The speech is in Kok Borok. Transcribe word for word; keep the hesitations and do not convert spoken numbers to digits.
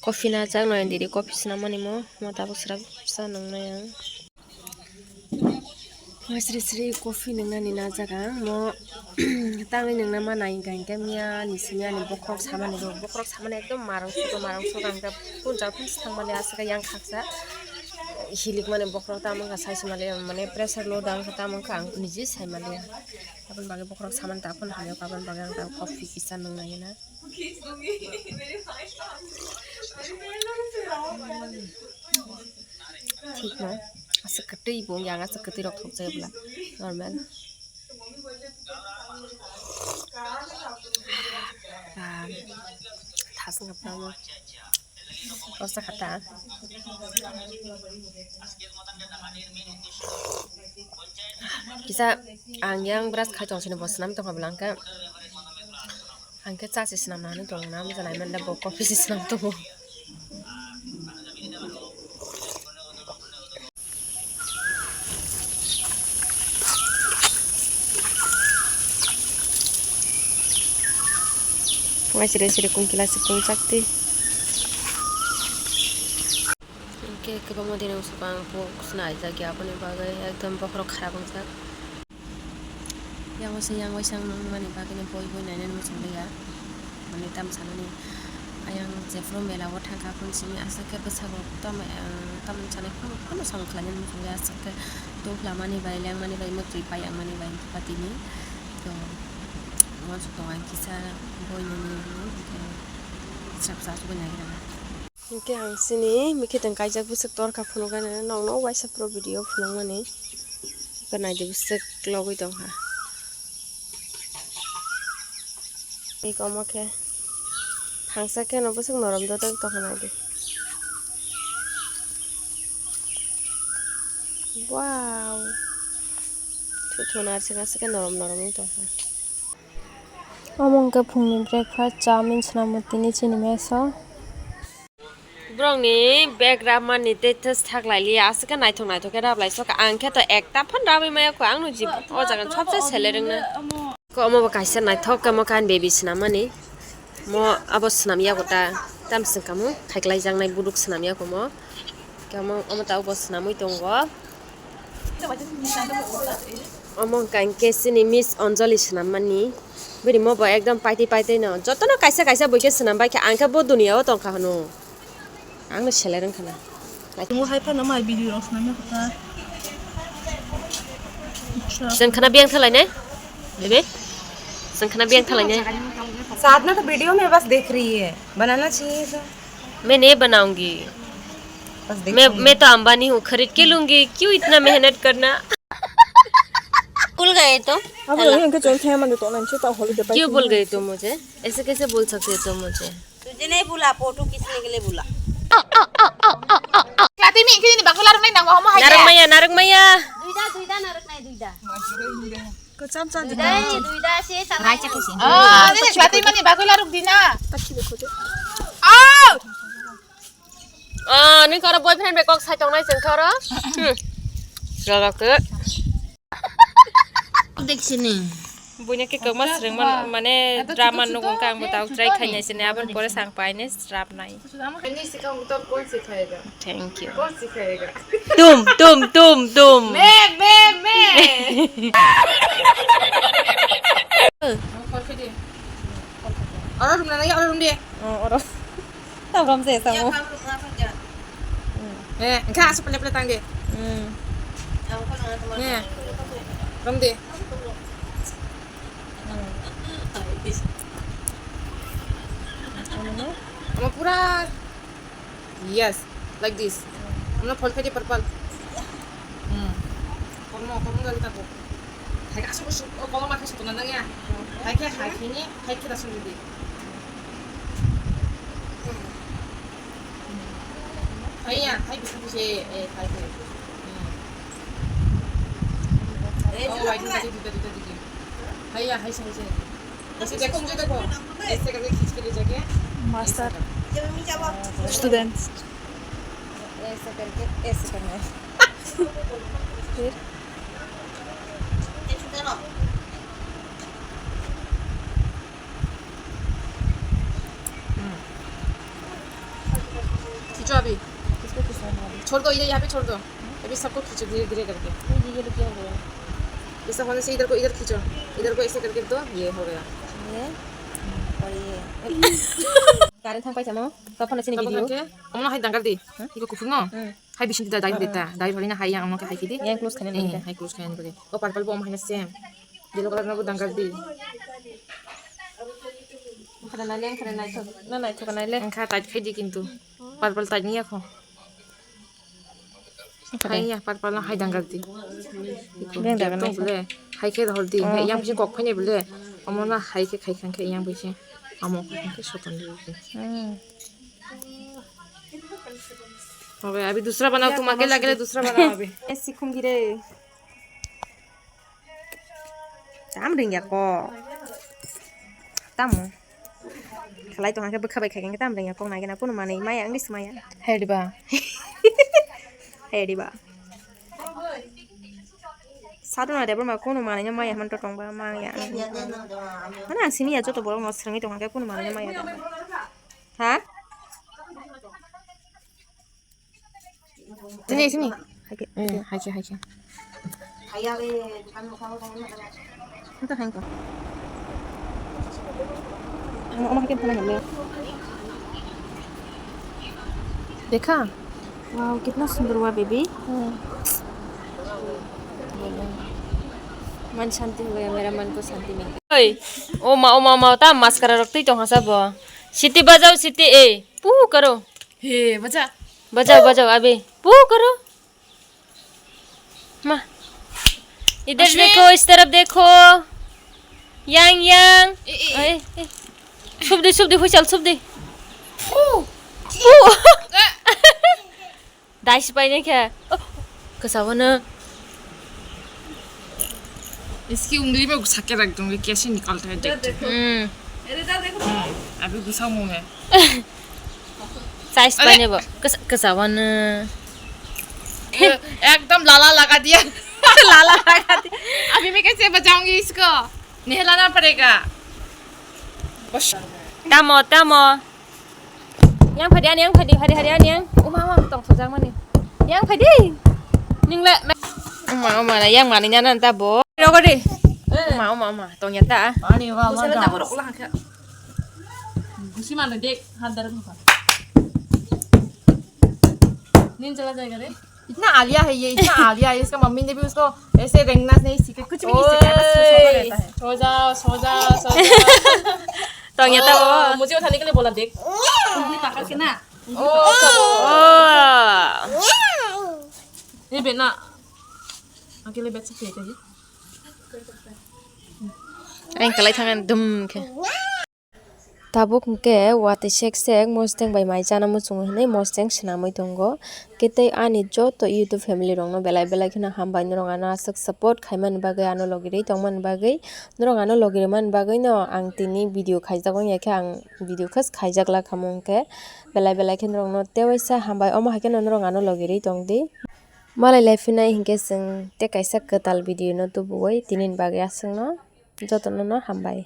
Coffee na jak nai diri, coffee swnam mani mo, mo tabuk srap sa nung nai ang. Mo sri sri coffee nung nani na jak ang mo. Tangwi nung na ma nai hwnkha hwnkhe miya ni simi ani bokhorok samani rok, bokhorok samani ekdom marang sugo, marang sugo ang khe puncha punch thang mani aswk yang khaksa hilik mani bokhorok tamo wngkha sai se mali mane pressure low da wngkha tamo wngkha ang niji sai mali. Aboni bagwi bokhorok samani ta phano hamya kha, aboni bagwi ang ta coffee kisa nung nai na. Thik no, aswk kwtwi bo yang aswk kwtwi rok thok jai bwla normal. Ah, thas wngkha bwla mo. Kosa kha ta. Kisa ang yang brush khai tong sini bo swnam tong kha bwla hwnkhe. Ang khe cha se swnam nani tong na, mo janai manda bo coffee se swnam tongo. Ngai siri siri kung kila se kung chakti. Hwnkhe kwbangma dini usuk ang pok swnai jak ya, aboni bagwi ekdom bokhorok kharap wngjak. Yang waisa yang waisa wng mani bagwino boi boi nainani muchung liya. Mane tamo sanani ayang jephuru mela o thangkha phone simi aswk khe bwskango tamo, eh, tamo sanai phano phano samung khlainani muchung liya aswk khe tubla mani bai leng mani bai mwtwi pai yang mani bai patini. To uansuk tongo ang kisa boi nini hwnkhe srap sa asugwi naigra. Hwnkhe ang chini mikitwng kaijak bwswk torkha phunukgani nokno waisa pro video phunukmani. Hwnkhe naidi bwswk logwi tongkha. Tei omo khe phangsa kheno bwswk norom dodok tongkha naidi. Wow! Thuthu narsing aswk khe norom norom wng tongkha. Omo hwnkhe phungni breakfast, chowmin swnamo tini chini mess o. Borokni bag rapmani tei thas thak lai liya, aswk khe naithok naithok khe rap lai sok. Ang khe to ekta phan rapwi maya kho, ang no jib o jaga sobse sele rwngna. Ko omo bo kaisa naithok khe mo kain baby swnammani. Mo abo swnam yago ta, tam swng kamo, khaiklai jaknai buduk swnam yago mo. Khe omo, omo ta obo swnamwi tongo. Omo hwnkha hwnkhe chini Miss Anjali swnammani. Bini mo bo ekdom paitwi paitwi no. Jotono kaisa kaisa buikhe swnam bai khe ang khe bo duniya o tongkha hwno. Ang no selai rwngkha na. Tongo hai phano mai video rok swnamya kotha. Chwng khana biyang thalai ne? Bebe? Chwng khana biyang thalai ne? साधना तो वीडियो में बस देख रही है, बनाना चाहिए तो। मैं नहीं बनाऊंगी। बस देख मैं, रही मैं तो अंबानी हूँ, खरीद के लूंगी, क्यों इतना मेहनत करना? भूल गए तो? अब हेलो। यहीं के चल थे, हम तो ना चाहिए तो हॉलीडे। क्यों भूल गए तुम मुझे? ऐसे कैसे भूल सकते हो तुम मुझे? तुझे नहीं भूला, फोटो खींचने के लिए भूला। Klati mi, kini ni bagula rung nai nang, omo hai. Naruk maya, naruk maya. Duida, duida, naruk nai, duida. Kacham chan duida, duida, se sana. Oh, ini klati mani bagula ruk dina. Oh! Oh, ni koro boyfriend be kok sai tong nai chwng koro. Hmm. Gaga ke. Deksini. Buina khe kwma swrwngma, mane drama nugo wngkha, ang bo tabuk try khainai sini, aboni pore sang paine srapnai. Thank you. तुम, तुम, तुम, तुम। मैं, मैं, मैं। Oro rung na, oro rung de. Oh, oro. Tam rom se samo. Eh, engkha asa pele pele tang de. Hmm. Eh. Rom de. Hmm. Ano no? Ama pura. Yes, like this. Ano phol khaidi purple. Hmm. Kormo, kormo dali tako. Hai ka asuk asuk, oh, kolom akhai sotona nang ya. Hai khe, hai khe ni, hai khe da sung di. Hai ya, hai bisa bisa, eh, hai khe. Hmm. Oh, hai khe, hai khe, hai khe. Hai ya, hai khe, hai khe. ऐसे देखो, मुझे देखो। ऐसे करके खींच के ले जाके। Master। Students। ऐसे करके, ऐसे करना है। फिर? हम्म। खींचो अभी। इसको किस तरह मारूं? छोड़ दो, इधर, यहाँ पे छोड़ दो। अभी सबको खींचो धीरे धीरे करके। नहीं, ये लोग क्या हो गया? जैसा होने से इधर को इधर खींचो, इधर को ऐसे करके तो ये हो गया। ये और ये। Current thang paisa mo, kapan sini video? Kapan ke? Kamu hai dangkar di. Hah? Iko kupung mo? Hmm. Hai bising kita dai beta, dai bhari na hai yang amo ke hai kidi. Yang close khaina. Eh, hai close khaina bari. O purple bo om hai na same. Yellow color na bo dangkar di. Khana nai le, khana nai thok. Na nai thok nai le. Engkha tight khai di kintu. Purple tight niya kho. Hai ya, purple na hai dangkar di. Beng dangkar nai. Bole, hai khe hol di. Oh. Hai yang bising kok phai ne bole. Omo na hai khe khai khang khe yang bising. Amo khai khang khe soton di. Hmm. Abe, abhi dusra banao, tum akela akela dusra banao abhi. Sikhum gire. Tam ringya ko. Tamo. Khalai tong hake bwkha bai khaikhe tam ringya kok nai gana kuno manwi maya English maya. Hai diba. Hai diba. Sadu na debor ma kuno manwi maya man to tong ba maya. Mana ang sini ya joto borok no srengwi tong hake kuno manwi maya. Ha? Sini, sini. Hai khe. Eh, hai khe, hai khe. Ito hai ko. Ano, ano hai khe phone mo. Dekha? Wow, kitna sundar hua baby. Hmm. मन शांति हो गया, मेरा मन को शांति मिल गया। Oi, o ma, o ma, o ma, ta mascara rok twi tong hasa bo. Siti bajao, siti, eh, pu karo. He, baja. Bajao, bajao, abe. Pu karo. Ma. इधर देखो, इस तरफ देखो। Yang, yang. Eh, eh, eh. Subdi, subdi, huisal, subdi. Pu. Pu. Dai sipai ne khe. Oh, kwchao no. इसकी उंगली में घुसा के रख दूंगी, कैसे निकलता है देखते हैं। Hmm. Hmm, अभी घुसाऊं मुंह में। Size अरे। पाने बो। Kwchao no. ए, एकदम लाला लगा दिया। लाला लगा दिया। अभी मैं कैसे बचाऊंगी इसको? नहलाना पड़ेगा। बस। Tamo, tamo. Yang phadi ani, yang phadi, hari hari ani yang. Uma, uma, tong sojak mani. Yang phadi. Ning le. Uma, uma, na yang mani nana ta bo. Rogo de. Uma, uma, uma, tong ya ta. Ani wa ma. Gusi mana dek, hadar muka. Nin chala jayega de. इतना आलिया है ये, इतना आलिया है, इसका मम्मी ने भी उसको ऐसे रेंगना नहीं सीखे, कुछ भी नहीं सिखाया, बस वो सोता रहता है। सो जाओ, सो जाओ, सो जाओ। Tong ya ta bo. मुझे उठाने के लिए बोला, देख। उंगली पकड़ के ना। ओ, ये बेना, अकेले बैठ सकते हैं क्या ये? Ang kalai thangan dum khe. Tabuk hwnkhe watwi sek sek mosteng bai mai chana muchungo hinwi mosteng swnamwi tongo. Khe tei ani joto YouTube family rokno belai belai kheno hambai, norok ano aswk support khaimani bagwi, ano logirwi tongmani bagwi, norok ano logirwmani bagwino ang tini video khaijak wngya khe ang video khe khaijak lakha mung khe belai belai khe norokno tewaisa hambai, omo hai kheno norok ano logirwi tongdi. Malai lai phinai hinkhe chwng tei kaisa kwtal video no tubuwi tinini bagwi aswkno jotono no hambai.